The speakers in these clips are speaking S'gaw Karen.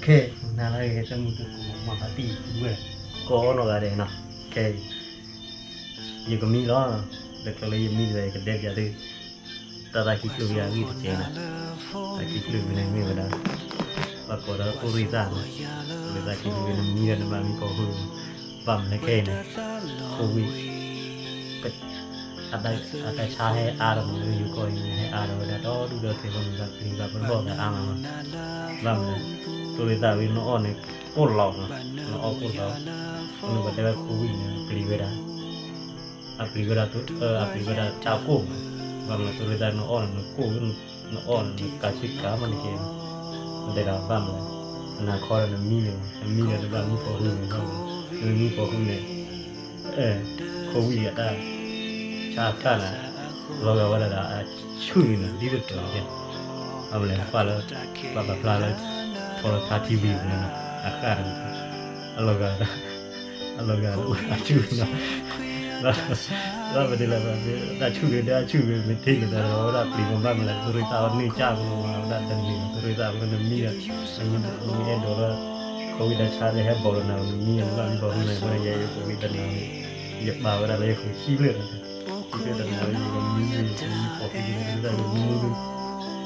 ခဲအံၤ နၤလၢအဂ့ၤ တၢ်မုာ်တၢ်ခုၣ် မၤဖးတံၢ်ဝဲ ကိးနီၢ်ဂၤဒဲးနီၤ, ခဲအံၤ ယကမံလီၤ, လၢကျဲလၢယမံဒီး ယကတဲပျးသု တၢ်သးခံဖျၢၣ်ဝံၤအဂ့ၢ်တက့ၢ်နီၤ, သးခံဖျၢၣ်ဝံၤန့ၣ်မ့ၢ်ဝဲဒၣ် ပှၤကိးဒီးသိၣ်ရ့ၣ်သၣ်နီၤ, သိၣ်ရ့ၣ်သၣ်ခံဖျၢၣ်ဝံၤ နမံဒီးနဘၣ်မံဖီဃုာ်, ဘၣ်မနုၤလဲၣ်ခဲအံၤန့ၣ် ခိဝံၣ် အတၢ်ဆါဟဲအါထီၣ်မးလၢယိၤကီၢ်အံၤန့ၣ် ဟဲအါထီၣ်ဝဲဒၣ်ဒီဒူၣ်ဒီထၢ ဘၣ်မနုၤပျံၤဘၣ်ပလီၢ်သးအါမးလီၤ, ဘၣ်မနုၤလဲၣ် သိၣ်ရ့ၣ်သၣ်ဝံၤ နအီၣ်န့ၣ်ကိၢ်လီၤနီၤ, နအီၣ်ကိၢ်လီၤ, မနုၤပတဲဝဲခိဝံၣ်န့ၣ် ပျံၤဝဲဒၣ် အပျံၤဝဲဒၣ် အပျံၤဝဲဒၣ်တၢ်ကိၢ်မး, ဘၣ်မနုၤသိၣ်ရ့ၣ်သၣ်နအီၣ်န့ၣ် နကိၢ် နအီၣ်န့ၣ် နကးဆ့ကၤမးတက့ၢ်, တဲဒၣ်ဘၣ်မနုၤလဲၣ်, နၤခီဒီးနမံန့ၣ် နမံဒီးနဘၣ်မံဖီဃုာ်န့ၣ်, နမံဖီဃုာ်န့ၣ် ခိဝံၣ်အတၢ်ဆါတၢ်န့ၣ် လီၤဂာ်ဝဲဒၣ်ဒီးအဆူၣ်န့ၣ် ဒ်သိးသိးန့ၣ်, ဘၣ်မနုၤလဲၣ် ပှၤလၢ ပှၤပာ်ဖျါလၢ ဖီလီၤထါထံဝံၤန့ၣ် အဃၣ်န့ၣ် အလီၤဂာ် အလီၤဂာ်လၢအဆူၣ်န့ၣ် ဘၣ်မနုၤလဲၣ် တၢ်ဆူၣ်ဂ့ၤ တၢ်ဆူၣ်ဂ့ၤ မ့ၢ်ထံၣ်န့ၣ်ဒီး အဝဲဒၣ်ပျံၤမး ဘၣ်မနုၤလဲၣ် သိၣ်ရ့ၣ်သၣ်အီၤန့ၢ်ကၢ်မး အဝဲဒၣ်တနံၤ သိၣ်ရ့ၣ်သၣ်အီၤန့ၣ် နမံဒီး နမံအဲၣ်ဒိးလၢ ခိဝံၣ်တၢ်ဆါလၢဟဲဘီးလီၤနၤ နမံနဘၣ်မံဖီဃုာ်န့ၣ် အဃိန့ၣ်ယဲယဖိဝံၣ်တနၤ ယပာ်ဝဲဒၣ်လၢယဃုခံဖျၢၣ်န့ၣ် ခံဖျၢၣ်တနၤ ယကမံမံမံဖီဃုာ်န့ၣ် သိၣ်ရ့ၣ်သၣ်န့ၣ် နမူ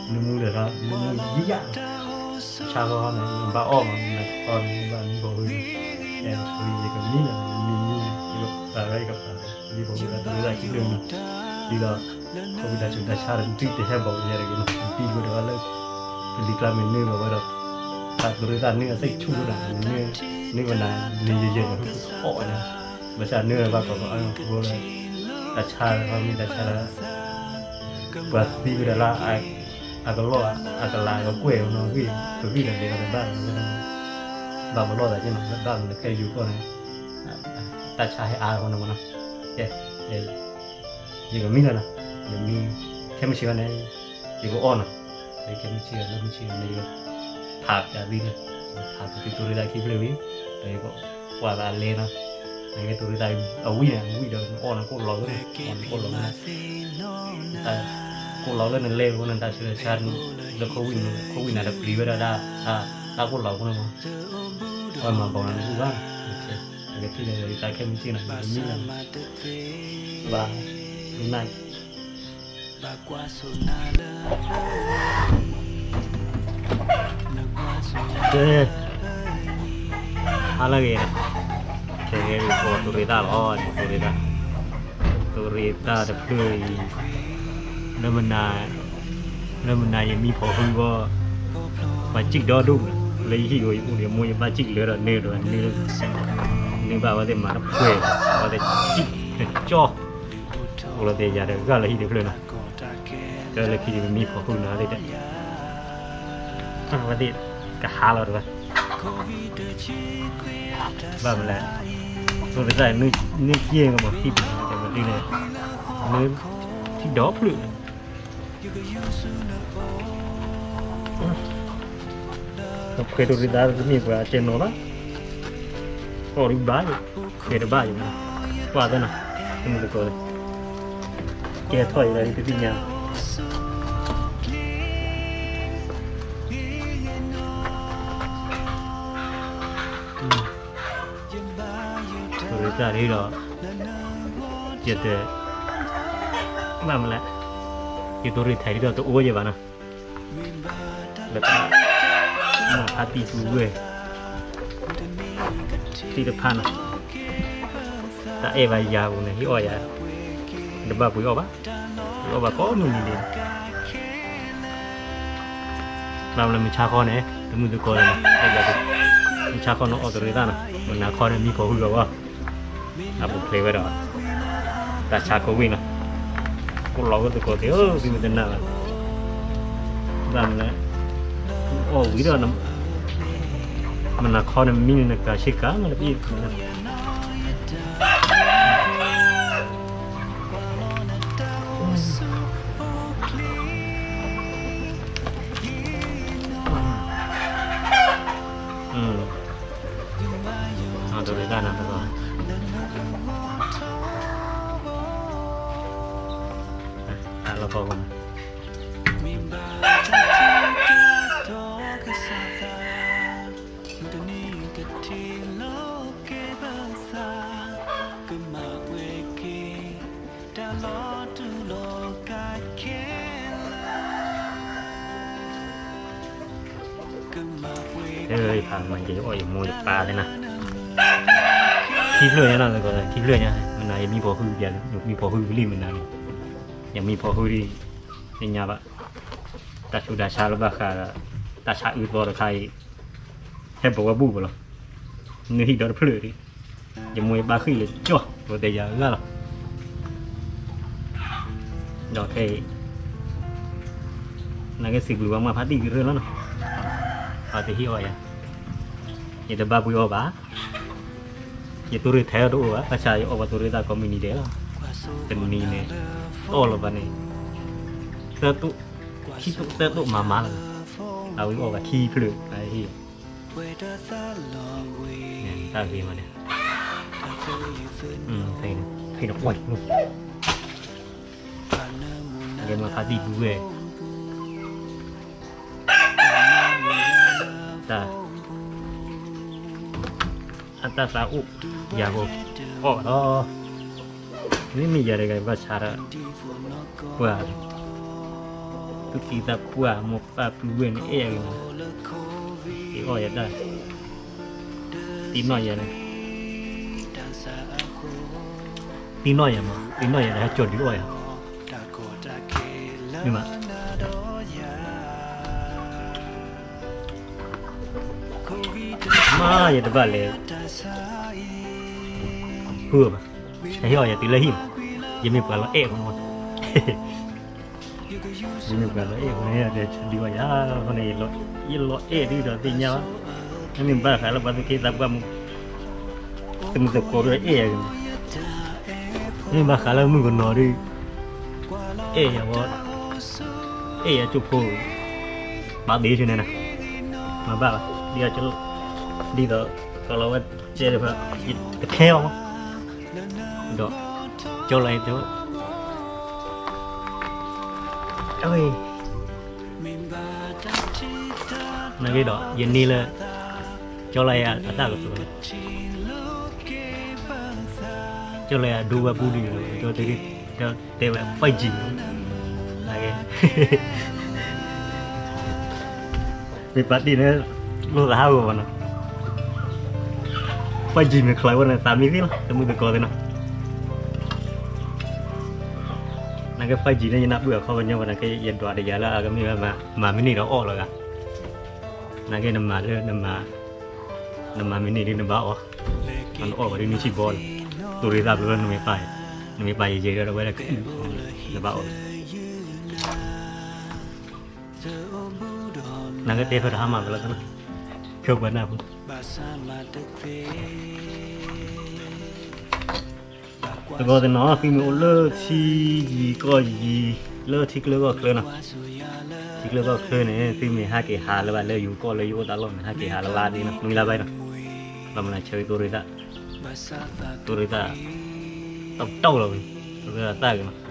နမူလၢၤ နမူယံာ်ယံာ် ဆါလီၤန့ၣ် နဘၣ်အီၣ်မး နခီန့ၣ် နဘၣ်မံဖီဃုာ်န့ၣ် အဲၣ်ဒိးယကမံလီၤ နမံမံ ယကပာ်ဝဲ ယကပာ် မံဖီဃုာ်ဒီး သိၣ်ရ့ၣ်သၣ်ခံဖျၢၣ်န့ၣ် ဒ်သိး ခိဝံၣ်တၢ်ဆါ တၢ်ဆါတဒုတဟဲဘီးယဲတဂ့ၤနီၤ ပံၤဝဲဒီးလၢ ပလံၤကျါမ့ၢ်နၢဘၣ်ဝဲဒီး တၢ်သိၣ်ရ့ၣ်သၣ်န့ၣ်အသ့ၣ်ဆူၣ်ဝဲဒၣ် နၢဝဲနၤ နယဲၢ်ယဲၢ်န့ၣ် အီၣ်ဝဲဒၣ် ဘၣ်ဆၣ်နၢဘၣ်ကီးကီးအါထီၣ်ဖိလၢ တၢ်ဆါလၢ မ့ၢ်တၢ်ဆါလၢ ပှၤသံဝဲဒၣ်လၢ အကလီၢ် အကလး ကကွဲၢ်နီၣ်ဂံၢ် ကဂံၢ်ဒီးလဲၤဒီးဘၣ် ဘၣ်ပလီၢ်သးက့နီၤ ဘၣ်မနုၤလဲၣ်ခဲယူၤကီၢ်န့ၣ် တၢ်ဆါဟဲအါထီၣ်ဖိန့ၣ်မးနီၤ ကဲ ယကမံလီၤနီၤ ယမံ ခဲမုၢ်ဆ့ၣ်ဝဲန့ၣ် ယကအီၣ်နီၤ ခဲမုၢ်ဆ့ၣ် လၢမုၢ်ဆ့ၣ်န့ၣ် ယကဖးပျးသံန့ၣ် ဖးပျးသံသိၣ်ရ့ၣ်သၣ်ခံဖျၢၣ်ဝံၤ ဒီးယကကွၢ်သးအလဲနီၤ နကဲသိၣ်ရ့ၣ်သၣ်အဝံၣ်န့ၣ် အဝံၣ်ဒီးနအီၣ်န့ၣ်ကိၢ်လီၤဝဲန့ၣ် အီၣ်န့ၣ်ကိၢ်လီၤဝဲန့ၣ် ကိၢ်လီၤလၢနလဲၤဝဲန့ၣ် တၢ်ဆၢတၢ်ဆါ လၢခိဝံၣ်န့ၣ် ခိဝံၣ်န့ၣ်ဒီးပျံၤဝဲဒၣ် တၢ်ကိၢ်လီၤဝဲန့ၣ်မး အဝဲမၤဘီးနၤနဘူၣ်ဘၣ် အကထံၣ်လၢယသးခဲမုၢ်ဆ့ၣ်န့ၣ် ယမံလီၤ ဘၣ် န ကဲ ဟါလၢအဂ့ၤန့ၣ် ခဲကဲဂ့ၤကီးသိၣ်ရ့ၣ်သၣ်လီၤ သိၣ်ရ့ၣ်သၣ် သိၣ်ရ့ၣ်သၣ်တဖျၢၣ်အံၤ လၢမနၤ လၢမနၤယမံဖီဃုာ်ဘၣ် ပှၤစံၣ်ဒီဒူၣ်န့ၣ် လၢယဟံၣ်အံၤ ယအိၣ်ဒီးမိၢ်ယပၢ်စံၣ်လၢဒီးနၢဒီးနၢ နၢဘၣ်ဝဲသ့ၣ်မၤတဖှဲး အဝဲသ့ၣ်စံၣ်ကၠီ အိၣ်လီၤသ့ၣ်ယၤဒီးဂၢ်လၢဟံၣ်တဖျၢၣ်နီၤ တၢ်လၢခံယမံဖီဃုာ်န့ၣ်သ့ၣ်တဲ အဝဲသ့ၣ်ကဟါလီၤတဂၤ ဘၣ်မနုၤလဲၣ် သိၣ်ရ့ၣ်သၣ် နၢကဲမး ထံၣ်ပှၤတမံၤန့ၣ် နၢထံၣ်ဒီဖျၢၣ် နဖှဲးသိၣ်ရ့ၣ်သၣ်တမ့ၢ်ပှၤကဲနီၤဘၣ် အီၣ်ဒံးဘၣ်ယိၤ ဖှဲးတဘၣ်ယိၤ ကွၢ်သ့ၣ်နီၤ တမုာ်တကိး ကဲထီၣ်အံၤလၢတသ့ၣ်ညါ သိၣ်ရ့ၣ်သၣ်ဒ်ဒီး ယတ ဘၣ်မနုၤလဲၣ် ယသိၣ်ရ့ၣ်ထဲဒ်ဒီးတအိၣ်ယဲဘၣ်နီၤ လၢ မၤဖါတံၢ်ပူၤဝဲ သ့ၣ်တဖၣ်နီၤ တၢ်အဲၣ်ဘၣ်ယၤပူၤန့ၣ် ဟ့ၣ်အီၣ်ယၤ တဘၣ်ပှ့ၤအီၣ်ဘၣ် ပှ့ၤအီၣ်ဘၣ်ကိးမုၢ်နံၤဒဲး ဘၣ်မနုၤလဲၣ် မုၢ်ဆါခီန့ၣ် တမုာ်တကိးလၢၤနီၤ မုၢ်ဆါခီန့ၣ်အီၣ်သိၣ်ရ့ၣ်သၣ်နီၤ မနၤခီန့ၣ်မံဖီဃုာ်အီၤဘၣ် အပူၤဖျဲးဝဲဒီး တၢ်ဆါခိဝံၣ်နီၤ ကိၢ်လီၤဝဲသကိးသ့ၣ်ဧၢ သုမ့ၢ်တနာ်ဘၣ် ဘၣ်မနုၤလဲၣ် အီၣ်ဝံၤဒီး မနၤခီန့ၣ်မံန့ၣ် နကၤဆ့ကၤမးတပ့ၢ် အသိၣ်ရ့ၣ်သၣ်နီၤ တၢ်လီၤဖီခိၣ်န့ၣ် ယဖးမၤက့ၤယအီၣ်ယမိၢ်ယပၢ်သ့ၣ်နၤ, ခံဖျၢၣ်ညါနီၤ, ခံဖျၢၣ်ညါ, မနၤယမံဖီၣ်ဟု, ယမံဖီၣ်ဟုကလံၢ်မနၤန့ၣ်, ယမံဖီၣ်ဟုဒ်, သ့ၣ်ညါဘၣ်, တၢ်ဆူးတၢ်ဆါလၢဘၣ်ဃးဒီး, တၢ်ဆါအုးသီတခါအံၤ, ဟဲပိာ်ဝဲဘူၣ်ပလီၤ, နဟံၣ်ဒီတဖျၢၣ်ဒ်, ယမိၢ်ယပၢ်ဃ့ၢ်လၢကၠီၣ်, ပတဲယၤအဂၤလီၤ. ဒီးခဲအံၤ နကစံးဘျုးဘၣ်မါဖါတံၢ်ကရၢလီၤနီၤ, အတဟ့ၣ်အီၣ်ယၤ, ယတဘၣ်ပှ့ၤအီၣ်ဘၣ်, ယတိရ့ၣ်ထဲအီၤတအိၣ်ဘၣ်, ဘၣ်ဆၣ်ယအီၣ်ပှၤတိရ့ၣ်သၣ်ကိးမုၢ်နံၤဒဲးလီၤ, တနံၤန့ၣ်, တအီၣ်လၢၤဘၣ်န့ၣ်, သၢတိၣ်, ခံတိၣ်သၢတိၣ်မၤမၤလီၤ, အဝဲအီၣ်ဘၣ်ခံဖျၢၣ်, တၢ်ဂ့ၤမးန့ၣ်, ဖဲနကွၢ်, ယမါဖါတံၢ်ဒူဝဲ, တၢ်, အတၢ်သးအိၣ်, ယၤဂီၤ, အီၣ်လီၤ, မ့မ့ၢ်ယၤတဂၤဘၣ်ဆါဒီး, ပှၤ, သူၣ်က့သးပှၢ်မိၢ်ပၢ်ပုၢ်ဝဲၢ်န့ၣ်အဲၣ်အဂ့ၤမး, အီၣ်ယၤတၢ်, သ့ၣ်နီၣ်ယၤန့ၣ် သ့ၣ်နီၣ်ယၤမး, သ့ၣ်နီၣ်ယၤဒီးဟဲကၠီဒုးအီၣ်ယၤ, မ့ၢ်မး, မါယတဘၣ်လဲၤ, ဃုဘၣ်, ဟဲဟ့ၣ်အီၣ်ယၤတုၤလၢဟံၣ်မး, ယမ့ၢ်ပှၤလီၤအဲၣ်အဃိန့ၣ်, ယမ့ၢ်ပှၤလီၤအဲၣ်အဃိန့ၣ် ဒုးအီၣ်ယၤအဃိန့ၣ်, ယလီၤအဲၣ်ဒ်ဒီးသ့ၣ်ညါဘၣ်, မ့မ့ၢ်ဘၣ်ဃးလၢပှၤသူၣ်က့သးပှၢ်မူ တမုၢ်သကိးဒီးအဲၣ်ယၤဂ့ၤမး, မ့ၢ်ဘၣ်ဃးလၢမုၣ်ကနီၤဒီး, အဲၣ်ယၤဝဲ, အဲၣ်ယၤကၠိဖိ, ဘၣ်သ့ဆူန့ၣ်နၤ, မၤဘၣ်ဘၣ်, ဒ်သိး, ဒ်သိး, ကလီၤဝဲတဲတဖၣ်, တခဲအီၤမး, ဒီး, ကၠီလီၤအံၤတဲဝဲ နက့ဒီး ယန့ၢ်လၢ ကၠီလၢယၤအတၢ်ကတိၤန့ၣ်, ကၠီလၢယၤဒိဝဲပူၤဒံး, တဲဝဲ five G, နက့ မ့ၢ်ပာ်တံၢ်န့ၣ် လိၣ်သးဟးဂီၤဘၣ်နီၤ, five G မ့ၢ်ချါဝဲန့ၣ် သးမံသ့လီၤ တမုၢ်သကိးသ့ၣ်နီၤ, နက့ five G န့ၣ် ယနၢ်ပၢၢ်အခီပညီဘၣ် နက့ ယဒွးတယၤလၢအကမ့ၢ်ဝဲ မၤမံန့ၢ်ဒီးအီၣ်လီၤဂၤ, နက့နမၤလၢ နမၤမံန့ၢ်ဒ်နဘၣ်အီၣ်, နအီၣ်ဘၣ်ဒ်နထံၣ်ဘီလီၤ, တိၢ်ရ့ၣ်သၣ်ဘျီလၢနမ့ၢ်ပာ်, နမ့ၢ်ပာ်ယဲၢ်ယဲၢ်ဒီးဝဲဒၣ် နဘၣ်အီၣ်, နကတဲဖဲတဟါမၢ်ဖဲလီၤ, ခဲပှၤနၢ်ဟူ တဘျီသ့ၣ်နီၤ သုမ့ၢ်အိၣ်လၢထံယံၤကီၢ်ယံၤ, လၢထံချၢကီၢ်ချၢနီၤ, ထံချၢကီၢ်ချၢန့ၣ် သုမ့ၢ်ဟဲက့ၤဟးလၢဘၣ်လၢယိၤကီၢ်လၢယအိၣ်တၢ်လီၢ်န့ၣ် ဟဲက့ၤဟးလၢလါသ့နီၤ နွံလါဘၣ်နီၤ, ဘၣ်မနုၤဆၢဂ့ၤတိၢ်ရ့ၣ်သၣ်, တိၢ်ရ့ၣ်သၣ်, တတီၢ်လီၤဝံၤ, တိၢ်ရ့ၣ်သၣ်သၣ်ဂ့ၤမး,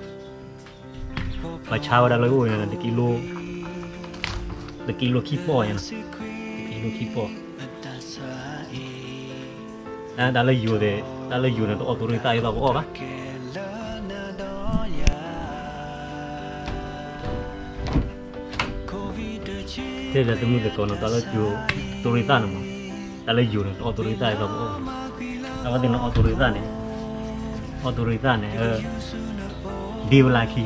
ပှၤဆါဝဲဒၣ်လၢအိၣ်န့ၣ် တကံလိခံပီၢ်ညါနီၤ, တကံလိခံပီၢ် တၢ်လၢယိၤသ့ၣ်, တၢ်လၢယိၤန့ၣ် တအီၣ်တိၢ်ရ့ၣ်သၣ်ဒ်သိးပအီၣ်ဘၣ်, တဲဒီးတမုၢ်သကိးနီၤ တၢ်လၢယိၤ, တိၢ်ရ့ၣ်သၣ်န့ၣ်မး, တၢ်လၢယိၤန့ၣ် တအီၣ်တိၢ်ရ့ၣ်သၣ်ဒ်သိးပအီၣ်ဘၣ်, အဝဲသ့ၣ်န့ၣ်အီၣ်တိၢ်ရ့ၣ်သၣ်န့ၣ်, အီၣ်တိၢ်ရ့ၣ်သၣ်န့ၣ် ဒ့ဝဲလၢခံန့ၣ်,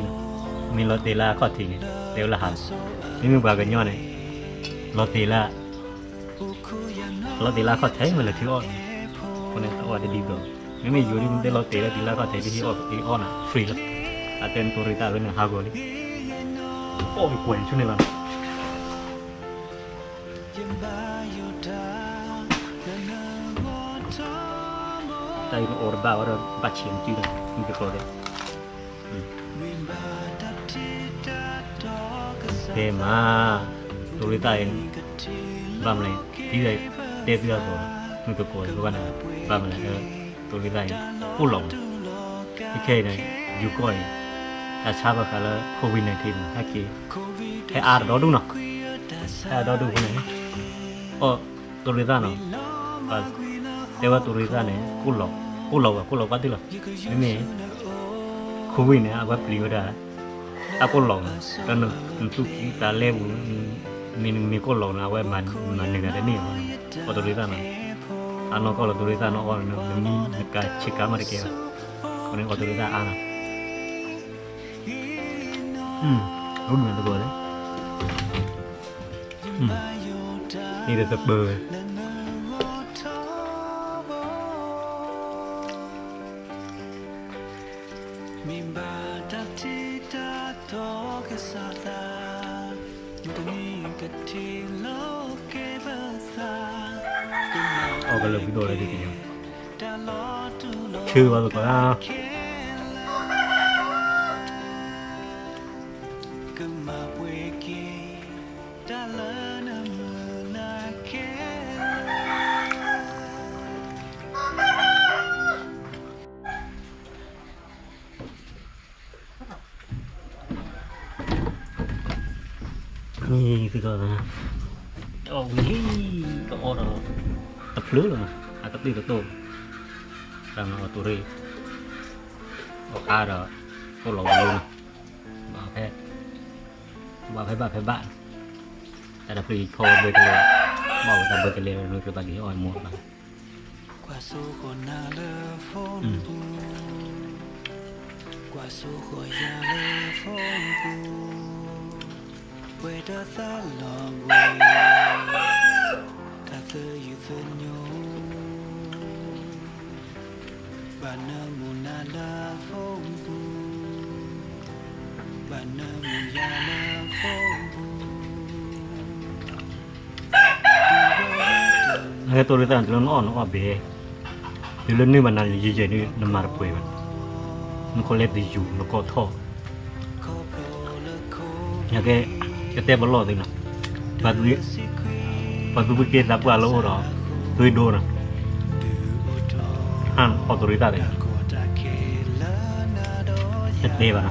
မ့ၢ်လီၤတဲာ်လၢအခီၣ်ထံးန့ၣ် တဲဝဲလၢဟးလီၤ, မ့မ့ၢ်ပှၤကညီန့ၣ် လီၤတဲာ်လၢ, လီၤတဲာ်လၢအခီၣ်ထံးမ့ၢ်လဲၤထုးအီၣ်, အဃိန့ၣ်တအီၣ်ဒ်ဒ်သိး, မ့မ့ၢ်ယိၤဒ်မ့ၢ်တဲလီၤတဲာ်လၢဒ်လၢအခီၣ်ထံးဒ်ဟံၣ်အီၣ်အီၣ်နၤ free လီၤ, အတဲတိၢ်ရ့ၣ်သၣ်လၢန့ၣ်ဟးဂီၤလံ, အီၣ်ကွဲးဆူန့ၣ်လီၤ တၢ်အံၤနအိၣ်တဘၣ်ဝဲဒီးဘၣ်ဆံးနစုဒီး မုၢ်သကိးသ့ၣ်, တဲမး, တိၢ်ရ့ၣ်သၣ်အံၤ, ဘၣ်မလဲၣ်, ဒ်တဲသုအသိး, မုၢ်သကိးသ့ၣ်ဘၣ်န့ၣ်, ဘၣ်မလဲၣ်, တိၢ်ရ့ၣ်သၣ်အံၤ, အိၣ်လီၤမး, ခဲခဲအံၤန့ၣ်, ယိၤကီၢ်အံၤ, တၢ်ဆါဘၣ်ဃးလၢ COVID nineteen န့ၣ် ဟဲက့ၤ, ဟဲအါတဒီဒူၣ်နီၤ, ဟဲအါတဒီဒူၣ်အဃိန့ၣ်, အီၣ်တိၢ်ရ့ၣ်သၣ်နီၤ, တဲဝဲတိၢ်ရ့ၣ်သၣ်န့ၣ် ကိၣ်လီၤ, ကိၣ်လီၤဝဲ ကိၣ်လီၤဘၣ်တ့ၢ်လီၤ, မ့မ့ၢ် COVID န့ၣ် အဝဲပျံၤဝဲဒၣ် တၢ်ကိၣ်လီၤမး, ဒီးနသူၣ်ကံၢ်သးလဲပူၤ, မ့ၢ်နမ့ၢ်ကိၣ်လီၤန့ၣ် အဝဲမၤနုာ်ဂၤတန့ၢ် အီၣ်တရံးသၣ်နီၤ, အါနီၢ်ကီၢ်လီၤတရံးသၣ်နီၤ အီၣ်နမံနကါဆ့ကါမးတကဲဘၣ်, အဃိန့ၣ်အီၣ်တရံးသၣ်အါနီၤ, အိၣ်မ့ၢ်တဘၢလၢ, အံၤဒီးတပၢၢ်ဝဲ မ့ၢ်ဘၣ်တၢ်ထံၣ်တၢ်တီကစၢ်သး, မုၢ်တနံၤကထံၣ်လိာ်က့ၤပသး, အီၣ်ကလၢာ်ဖုဒိၣ်လၢဒ်တညါ, ဆၢဘၣ်သကိးဒၣ်, ကမၤပှဲၤက့ၤတၢ်လၢနမုၢ်လၢ်ခဲလၢာ် မ့ၢ်သုကီၢ်သး, အီၣ်ဝံၤလံ, ကအီၣ်ဒီး, တဖျၢၣ်လီၤ, အကသ့ၣ်ကတိၢ်, တၢ်မၤအီၣ်တိၢ်ရ့ၣ်, အီၣ်အါဒီး, အိၣ်လီၤဝံၤလံနီၤ, ဘၣ်ဖဲ, ဘၣ်ဖဲဘၣ်ဖဲဘၣ်, တၢ်တဖျၢၣ်အံၤဖီဝဲဘၢကလဲၤ, ဘၣ်ဝဲတၢ်ဘၢကလဲၤ နကဘၣ်က့ၤအီၣ်မူဘၣ် ကွၢ်စိဃီၤနၤလၢဖီပူၤ, ကွၢ်စိဃီၤယၤလၢဖီပူၤ, ပှဲၤဒီးသးလီၤဘှံး, တၢ်သယုၢ်သညိ, ဘၣ်နၢမူနၤလၢဖီပူၤ, ဘၣ်နၢမူယၤလၢဖီပူၤ နကတိၢ်ရ့ၣ်သၣ်န့ၣ် တုၤလၢနအီၣ်နအီၣ်ဘဲ, တုၤလၢနုာ်ဘၣ်နၤယံာ်ယံာ်န့ၣ် နမၤတပှဲၤဘၣ်, နခိၣ်လဲတယူၤ နကီၢ်ထီၣ်, နက, ကတဲပလီၢ်သ့နီၤ, ပှၤသုးက့သးပှၢ်လၢအိၣ်ဒီး, သွ့ဒိနီၤ, အီၣ်တိၢ်ရ့ၣ်သၣ်သ့နီၤ, တတဲဘၣ်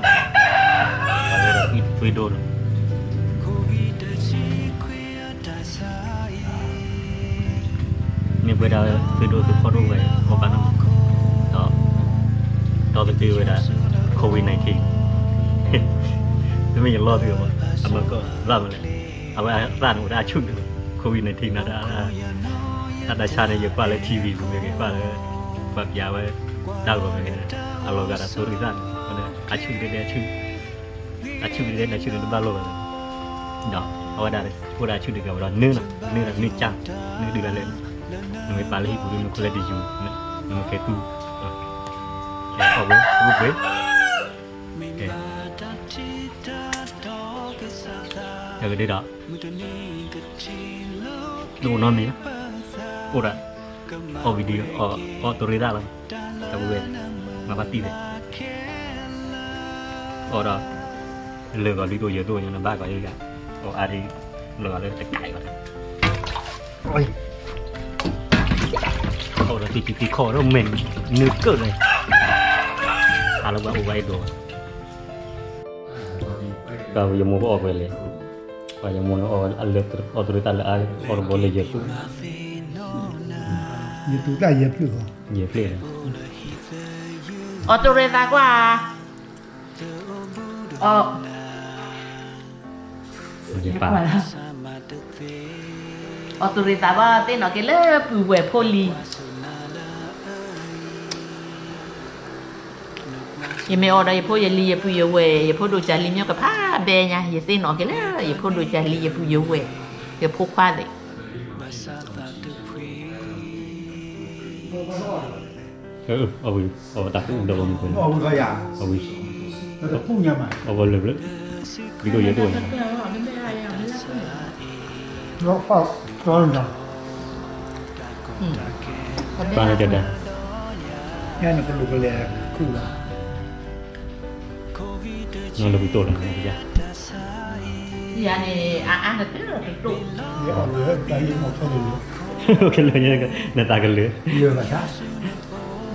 နီၤ, သွ့ဒိနီၤ မ့ၢ်ပဝဲဒၣ် သုးဒိၣ်သုးဖီဒိၣ်ဝဲ အီၣ်ဘၣ်နီၤ, ဒီး, ဒီးကတ့ဝဲဒၣ် COVID nineteen, တမ့ၢ်ယလီၤသုးအမး, အမၤကီၢ်သၣ်မလဲၣ်, အဝဲအသၣ်န့ၣ်အိၣ်ဒၣ်အဆူၣ်န့ၣ်, COVID nineteen နၤဒၣ်, အတၢ်ဆါန့ၣ် ယကွၢ်လၢ TV ပူၤမ့ၢ်ဂ့ၤ, ကွၢ်လၢ, ပှၤပျးဝဲ, တၢ်ဂီၤမ့ၢ်ဂ့ၤ, အလီၤဂာ်ဒီးတိၢ်ရ့ၣ်သၣ်န့ၣ်, အဆူၣ်ကတဲဒဲးအဆူၣ် အဆူၣ်ကတဲဒဲးအဆူၣ်န့ၣ်တဘၣ်လိာ်ဘၣ်, ဒီး, အဝဲဒၣ်အိၣ်ဒီးအဆူၣ်တဂၤဝဲဒီးနၢနီၤ, နၢဒီးနၢကၢ်, နၢဒုးတၢ်လဲၣ်, နမ့ၢ်ပာ်လၢဟံၣ်ပူၤဒီး နခိၣ်လဲတယူၤ, နမ့ၢ်ကဲသူၣ်, အီၣ်ဝဲ, ဝဲပှဲၤ, တၢ်ကဒုဒီး, နအိၣ်နီတမံၤ, အိၣ်ဒီး, အီၣ် video, အီၣ်တိၢ်ရ့ၣ်သၣ်လီၤ, တၢ်ဝဲ, မၤဘၣ်တံၢ်သ့, အီၣ်ဒီး, လၢာ်ဂီၤလံတအိၣ်ယဲၢ်တအိၣ်ညါ နဘၣ်ဂီၤယဲၢ်ဂၤ, အီၣ်အါဒံး, လၢာ်ဂီၤလၢတကးအံၤဘၣ်, အီၣ်ဒီးတံၢ်တံၢ်တံၢ်ခီၣ်ဒီးမဲာ်, နၢကၢၢ်လၢ, ဟးလၢပှၤအိၣ်ဝဲအံၤဒိၣ် ပှၤယမိၢ်ကအီၣ်ပှဲၤလဲၣ်, ပှၤယမိၢ်န့ၣ်အီၣ်လၢ, အီၣ်တရ့ၣ်သၣ်လၢအါ, အီၣ်တဘီလၢယဲၢ်ပူၤ, ယဲၢ်ပျဲၢ်, အီၣ်တရ့ၣ်သၣ်ကွၢ်, အီၣ်, အီၣ်တရ့ၣ်သၣ်ဘၣ်သ့ၣ်နီၣ်က့ၤလၢပုၢ်ဝဲၢ်ဖိလံၤ ယမ့ၢ်အီၣ်ဒီးယဖိယလံၤယပုၢ်ယဝဲၢ် ယဖိဒိၣ်ကၢ်လံၤမ့ၢ်ကဖးဘဲညါ ယသ့ၣ်နီၣ်က့ၤလၢယဖိဒိၣ်ကၢ်လံၤယပုၢ်ယဝဲၢ် ယဖိခွါသ့ၣ်, အဝဲတၢ်ကူၣ်ဒီးဝဲမုၢ်ကွဲ, အဝဲ, အဝဲလၢာ်ဘျၢ, ဒ်သိးယဲၢ်တအိၣ်ညါ ပၢ်န့ၣ်တဒၣ်, ယၤန့ၣ် အအါန့ၣ်တတိၢ်တတိၢ်, ကလၢာ်, နသးကလၢာ်,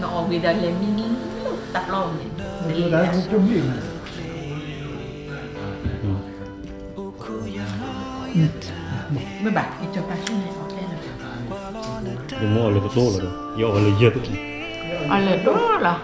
နအီၣ်ဝံၤဒီးလဲၤမံလၢတၢ်ပျီန့ၣ်, မ့ၢ်ဘၣ်, ယမိၢ်အီၣ်လၢတတိၢ်လီၤဒီး ယအီၣ်ဝဲလၢယဲၢ်တအိၣ်, အီၣ်လၢတတိၢ်လီၤ.